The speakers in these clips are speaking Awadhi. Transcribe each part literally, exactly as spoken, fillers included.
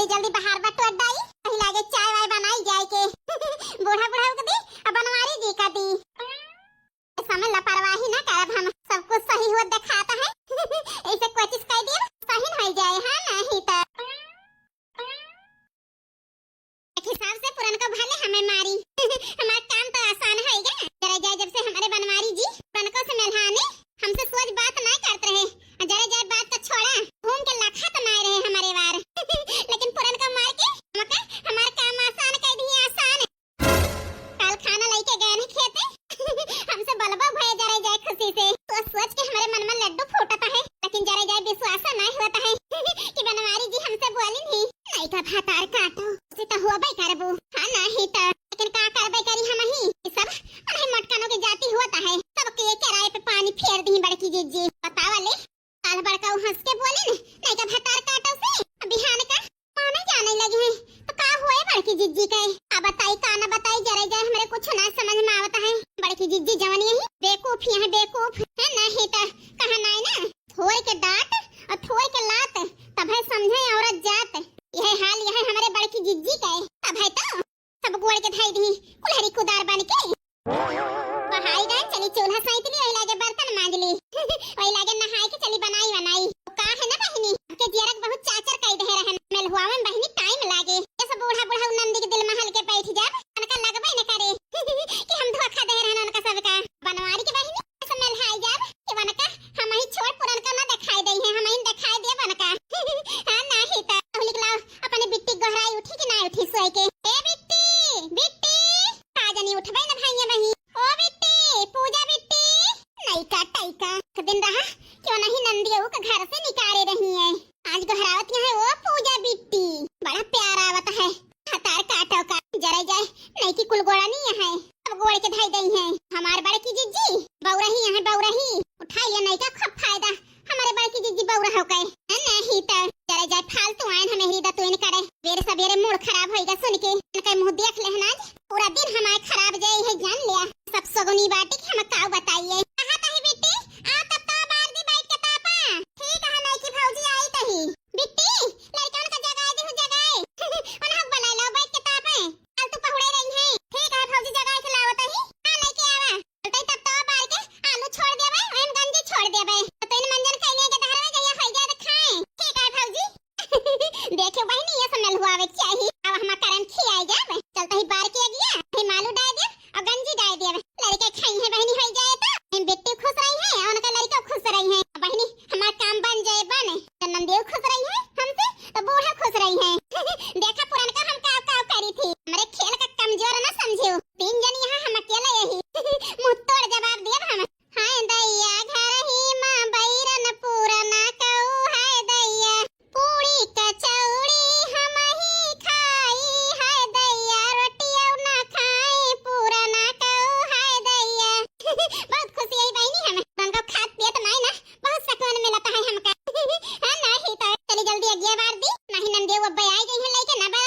जल्दी बहार बटोर दाई, कहीं लागे चाय वाय बनाई जाए के। बूढ़ा बूढ़ा के दी, अब बनवारी जी का दी। इस समय लापरवाही ना करब हम, सब कुछ सही होत देखात है। ऐसे कोशिश कर दिया, सही हो जाए, हाँ, नहीं तो। एक हिसाब से पुरनको भले हमें मारी। हमार काम तो आसान होइगा। जरा जाए जब से हमारे बनवारी जी पुरनको से मेलहाने, हमसे सोच बात ना करत रहे। और जरा जाए बात तो छोड़ा, घूम के लखत मार रहे हमारे वार। लेकिन पुरनको मार के हमका हमार काम आसान कर दिए, आसान। काल खाना लेके गए हैं खेते। हमसे बलबो भये जरा जाए खुशी से। सोच सोच के हमारे मन में लड्डू फूटता है, लेकिन जरा जाए विश्वास ना होता है कि बनवारी जी हमसे बोली नहीं। नहीं का भातार काटो, से तो होबे करबू। हाँ, नहीं तो, लेकिन का करबे करी हम ही? ये सब उन्हीं मोटकनों के जाति होता है, सबके किराए पे पानी फेर दी बड़की जिज्जी। बतावा ले, काल बड़का हंस के बोली न, नहीं का भातार काटो से, बिहान का माने जाने लगी है, तो का हुए बड़की जिज्जी के? अब बताई का ना बताई, जरा जाए हमरे कुछ ना समझ में आवता है। बड़की जिज्जी जवन यही बेवकूफ यहाँ बेवकूफ है, नहीं तो कहा नाई ना, थोड़ के डांट और थोड़ के लात, तभे समझे औरत जात। यह हाल यह हमारे बड़की जिज्जी के, तभे तो सब गोड़ के धई दी कुल्हरी कुदार बन के। बहाई गए चली चूल्हा सैत ली, वही लागे बर्तन मांज ली, वही लागे नहाए के चली बनाई वनाई। तो का है ना बहिनी, के जियरक बहुत चाचर कई दे रहन, मेलहुआ में बहिनी टाइम लागे। ये सब बूढ़ा बूढ़ा नंदी के दिल महल के बैठ जाब, उनका लगबे न करे कि हम धोखा दे रहन उनका सबका। बनवारी के बहिनी सब मेलहाई जाब कि वनका हम ही छोड़ पुरनका ना दिखाई दे हैं, हम ही दिखाई दे वनका। हाँ, नाही तो। अब निकलाओ, अपने बिट्टी गोहराई उठी कि ना उठी सोए के। ए बिट्टी, बिट्टी, का जानी उठबे ना भइया बहिन। ओ बिट्टी, पूजा बिट्टी, नैका टैका। एक दिन रहा, क्यों नहीं नंदियो के घर से निकाले रही है। आज गोहरावत यहाँ, ओ पूजा बिट्टी, बड़ा प्यार आवत है। हतार काटो का, जरा जाए, नैकी कुल गोड़ा नहीं है, अब गोड़ के धई दई है। हमार बड़की जिज्जी बौरही यहाँ बौरही, उठाई लिया नैका खूब फायदा। हमारे बड़की जिज्जी बौरा हो गए, नहीं तो जरा जाए फालतू आयन हमें हरी दतुइन करे। बेरे सबेरे मूड खराब होइगा सुन के, इनका मुंह देख ले ना, पूरा दिन हमारे खराब जाए है, जान लिया। सब सगुनी बाटी कि हम काऊ बताइए। कहा तही बिट्टी, आ तब तो बार दी बैठ के तापा। ठीक है, नैकी भौजी आई तही। बिट्टी, लड़कन का जगाए दे, जगाए। उन्हें बुला लो, बैठ के तापे। फालतू पहुड़े रही हैं। ठीक है भौजी, जगाए के लावत ही। हाँ, लेके आवा। तो तब तो बार के आलू छोड़ देबे, हम गंजी छोड़ देबे। तो इन मंजन कइने के दहरवा जइया होई जाए तो खाए। ठीक है भौजी। देखो बहिनी, ये सब मेलहुआवे के चाही। अब हमार करन खियाए जाबे। चलते ही बार के गया, फिर मालू डाल दे और गंजी डाल दे। लड़के खाई है बहिनी, होई जाए तो हम बेटी खुश रही है और उनका लड़का खुश रही है। बहिनी, हमार काम बन जाए बने, तो नंदियो खुश रही है हमसे, तो बूढ़ा खुश रही है। देखा पुरनका हम काव काव करी थी, हमरे खेल का कमजोर ना समझियो। तीन जन यहाँ, हम अकेला यही। मुंह तोड़ जवाब दिया हम। हाय दैया, घर ही माँ बैरन पूरा ना कऊ, हाय दैया। पूरी कचौड़ी हम ही खाई, हाय दैया, रोटिया ना खाई, पूरा ना कऊ, हाय दैया। बहुत खुशी है बहिनी, हम तुमको खात पियत माई ना, बहुत सुकून मिलता है हमका। हाँ, नहीं तो चली जल्दी अगिया बार दी, नहीं नंदियो अब आई गई है लेके ना बा।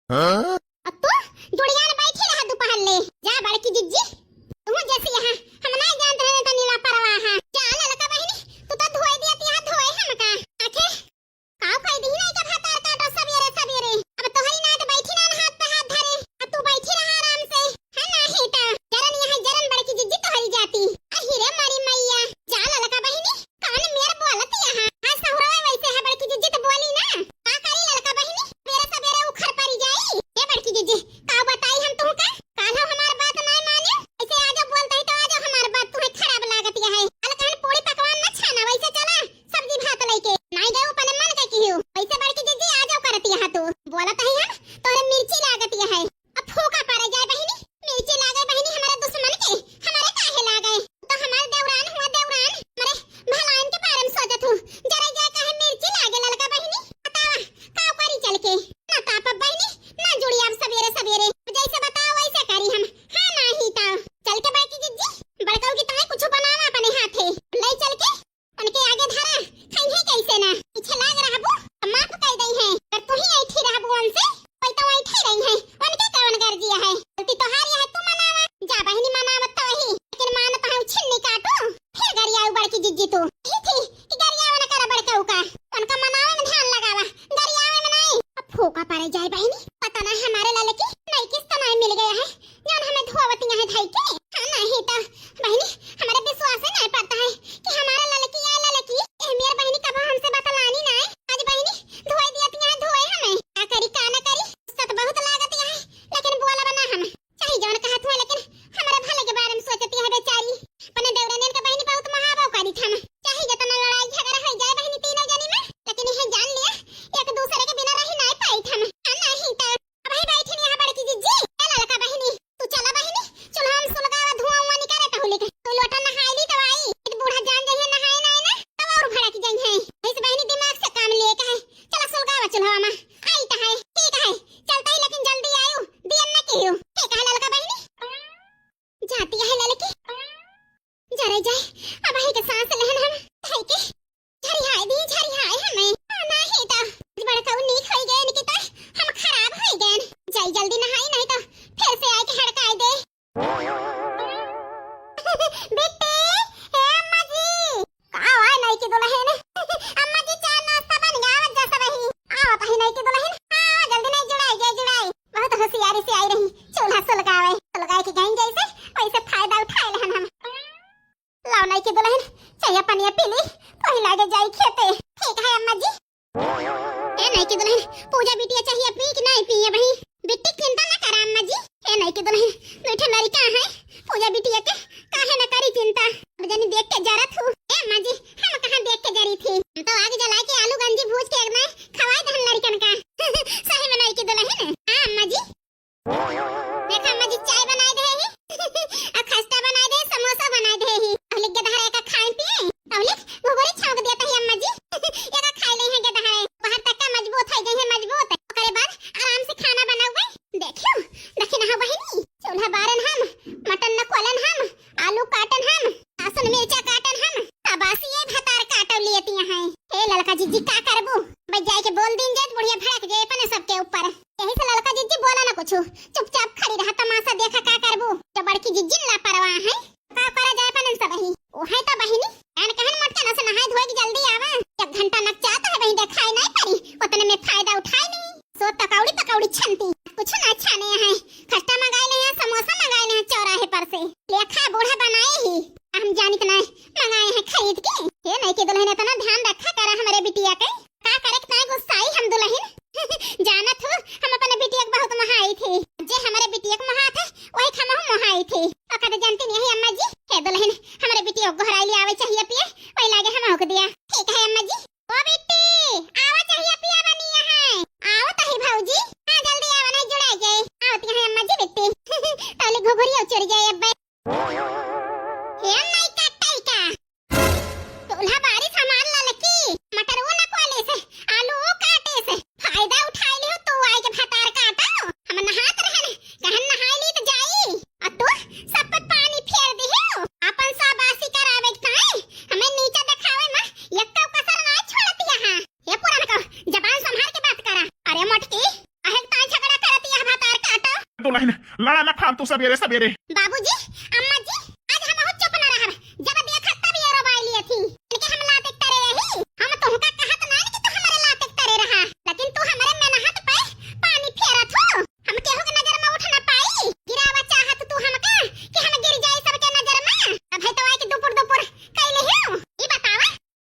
हाँ? अब तू जुड़ियान बैठी रहा दुपहर ले। जा बड़की जिज्जी, तू जैसी यहाँ, हम नहीं जानत रहे तनी लापरवाह है। जा ललका बहिनी, तू तो धोए दिया तिया धोए हमका। आखे काव कई दी नहीं का भातार काटो सबेरे सबेरे। अब तोहरी नाय तो बैठी ना हाथ पे हाथ धरे। अब तू बैठी रहा आराम से। है ना ही तो। जरन यहाँ जरन बड़की जिज्जी तोहरी जाती। अही रे मरी मैया। जा ललका बहिनी, कान मेर बोलत यहाँ। हाँ सहुरा वैसे है बड़की जिज्जी तो बोली ना। का करी ललका बहिनी? सबेरे सबेरे उखर परी जाई। ए बड़की जिज्जी, का बताई हम तुमका? काल्हो हमार बात नाय माने। ऐसे आजो बोलत ही तो आजो हमार बात तुम्हें खराब लागत है। अलकहन पूरी पकवान न छाना, वैसे चला सब्जी भात लेके। नाय गए अपने मन के कियो। वैसे बड़की जिज्जी आजो करत यहाँ तू। बोलत ही हम तोरे मिर्ची लागत है। अब फूका परे जाए बहिनी, मिर्ची लागे बहिनी हमारे दुश्मन के, हमारे काहे लागे? तो हमारे देवरान हुआ देवरान, हमारे भलाइन के बारे में सोचत हूँ। जरा जाए काहे मिर्ची लागे ललका बहिनी, बतावा, का करी चल के? ना ताप बहिनी, ना जुड़ी अब सबेरे सबेरे, जैसे बताओ वैसे करी हम। हाँ ना ही तो चल के बड़की जिज्जी, बड़काऊ की ताई कुछ बनावा अपने हाथे, ले चल के उनके आगे धरा, खइहे कैसे ना? पीछे लाग रहबू, त माफ कई दई है। अगर तू ही ऐठी रहबू उनसे, कोई तो ऐठे रही है। उनके कौन गर्जिया है? गलती तोहार है, तू मनावा। जा बहिनी मनावत तो वही, लेकिन मानत है छिन्नी काटू। फिर गरियाऊ बड़की जिज्जी तू। ही थी कि गरियावा न करा बड़काऊ का। उनका मनावे में ध्यान लगावा, गरियावे में नहीं। अब फूका परे जाए बहिनी, पता ना हमारे ललकी नई किस्त नाय मिल गया है। जौन हमें धोवतिया है धई के। हाँ, नहीं तो बहिनी, हमारे विश्वास ही नहीं पड़ता है कि हमारा ललकी या ललकी, ए मेर बहिनी कबो हमसे बतलानी ना है। आज बहिनी धोए दिया तिया है, धोए हमें। का करी, का ना करी, गुस्सा तो बहुत लागत है, लेकिन बोला बना हम। चाहे जौन कहत हुए, लेकिन हमारे भले के बारे में सोचती है बेचारी। अपने देवरनियन के बहिनी बहुत महाबो करी थम। चाहे जितना लड़ाई झगड़ा हो जाए बहिनी तीनों जनी में, लेकिन यह जान लिया, एक दूसरे के बिना रही नहीं पाई थम। हाँ, नहीं तो अबही बैठिन यहाँ बड़की जिज्जी। ए ललका बहिनी, तू चला बहिनी, चुल्हा में सुलगावा, धुआं उआं निकाले तहुलिक। तू लोटा नहाई ली तो आई, इत बूढ़ा जान जइहे नहाए नाय ना, तब और भड़क जइहे। इस बहिनी दिमाग से काम लिए कहे, चला सुलगावा चुल्हा में। आई तो है, ठीक है, चलता ही लेकिन जल्दी आयु, दियन न कियु। ठीक है ललका बहिनी। जाती है ललकी। जरे जाए, अबही के सांस लेहन हम, है के? झरिहाय दी, झरिहाय हमें। आ, नाही त, बड़काऊ नीक होई गए, इनकी त हम खराब होई गए। जाई जल्दी नहाई, नहीं त फिर से आए के हड़काई दे। बिट्टी, ए अम्मा जी। का हुआ नई की दुलहिन? अम्मा जी, चाय नाश्ता बन गया, आवत जा सबही। आवत ही नई की दुलहिन। हाँ, जल्दी नहीं जुड़ाई, गए जुड़ाई। बहुत होशियारी से आई रही, चूल्हा सुलगावे। सुलगाए के गई जैसे, वैसे फायदा उठाए लेहन हम। लाओ नई की दुलहिन, चाय पनिया पी ली, वही लागे जाई खेते। ठीक है अम्मा जी। ए नई की दुलहिन, पूजा बिटिया चाय पिए कि नहीं पिए भाई? बिट्टी चिंता न करा अम्मा जी। ए नई की दुलहिन, मीठे लड़का है, पूजा बिटिया के काहे न करी चिंता। अब जनी देख के जरत हूँ। ए अम्मा जी, हम कहाँ देख के जरी थी? हम तो आग जला के आलू गंजी भूज के एकदम खवाए दहन लड़कन का। सही में नई की दुलहिन। हाँ अम्मा जी। देखा अम्मा जी, चाय बनाए दे ही। आ खस्ता बनाए दे, समोसा बनाए दे ही। अहलिक गदहरा एका खाए पिए, अहलिक घुघुरी छौंक देता ही अम्मा जी। एका खाए ले हैं गदहरा। बाहर तक का मजबूत है, जइहे मजबूत। ओकरे बाद आराम से खाना बनावे। देखियो, देखी ना बहिनी, चूल्हा बारन हम, मटन न कोलन हम, आलू काटन हम, लहसुन मिर्चा काटन हम, तबासी ये भतार काटो लेती हैं। हे ललका जिज्जी, का करबू? बस जाए के बोल दीन जाए, बुढ़िया भड़क जाए अपने सबके ऊपर। यही से ललका जिज्जी बोला ना कुछ, चुपचाप खड़ी रहा, तमाशा देखा का करबू। तो बड़की जिज्जी लापरवाह है, का करा जाए अपन सबही। ओ है तो बहिनी, कान कहन मटका न से नहाए धोए के जल्दी आवा। एक घंटा नक चाहता है बहिन, देखाई नहीं पड़ी, उतने में फायदा उठाई नहीं। सो तकौड़ी तकौड़ी छनती, कुछ ना छाने हैं। खस्ता मंगाए ले हैं, समोसा मंगाए ले हैं चौराहे पर से। लेखा बूढ़ा बनाए ही, हम जानित नहीं मंगाए हैं खरीद के। हे नहीं के दुलहिन इतना ध्यान रखा करा हमरे बिटिया के। का करे के ताई गुस्साई हम दुलहिन? जानत हो, हम अपने बिटिया के बहुत मोहाई थी। जे हमरे बिटिया के मोहात है, वही हम मोहाई थी। ओका तो जानती नहीं है अम्मा जी। हे दुलहिन, हमरे बिटिया को गोहराई ले आवे चाहिए पिए, वही लागे हम होक दिया। ठीक है अम्मा जी। ओ बिट्टी, आवा चाहिए पिया बनी यहाँ। आवा तही भौजी। हाँ, जल्दी आवा, ना फालतू सबेरे सबेरे। बाबूजी, अम्मा जी, आज हम बहुत चुप ना रहब। जब देखा तब ये रोबाई लिए थी। इनके हम लाते तरे रही। हम तुमका कहत ना कि तू हमारे लाते तरे रहा, लेकिन तू हमारे मेहनत पे पानी फेरत हो। हम केहू के नजर में उठ ना पाई। गिरावा चाहत तू हमका कि हम गिर जाई सबके नजर में। अब है तो आई कि दुपुर दुपुर कैले हो। ई बतावा,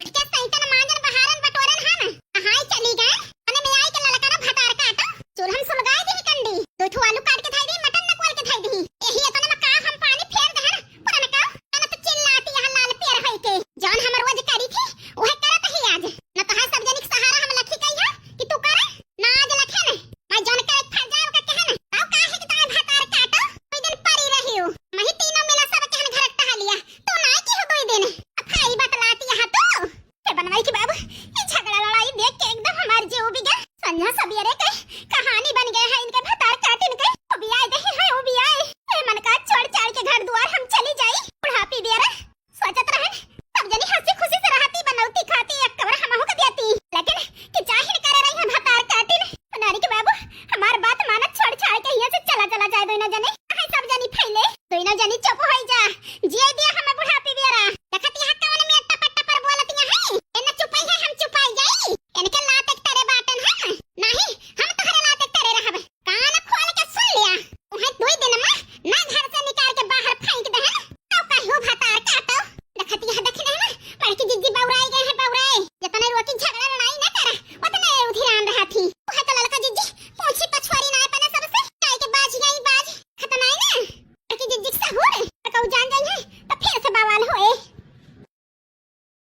के सैतन मांजन बहारन बटोरन हन, कहाँ चली गए? अने में आई के ललका ना भतार काटो, चूल्हन सुलगाए दी कंडी, दो ठो आलू काट के धाई दी, मटन नकुआल के धाई दी। यही इतने में का हम पानी फेर दहन, पुरन का, अन तो चिल्लाती यहाँ लाल पियर होई के, जौन हम रोज करी थी, वह करत ही आज। न तो है सब जनिक सहारा हम लखी कही है कि तू करे, ना आज लखे न, मैं जौन करे फर जाए ओका कहन, ताऊ काहे कि ताए भतार काटो, कोई दिन परी रही हो, मही तीनों मिला सब कहन घर टहलिया, तू ना की हो दो दिन, अब खाई बतलाती यहाँ तू। हे बनवाई की बाबू, ई झगड़ा लड़ाई देख के एकदम हमार जीव बिगड़। संझा सबेरे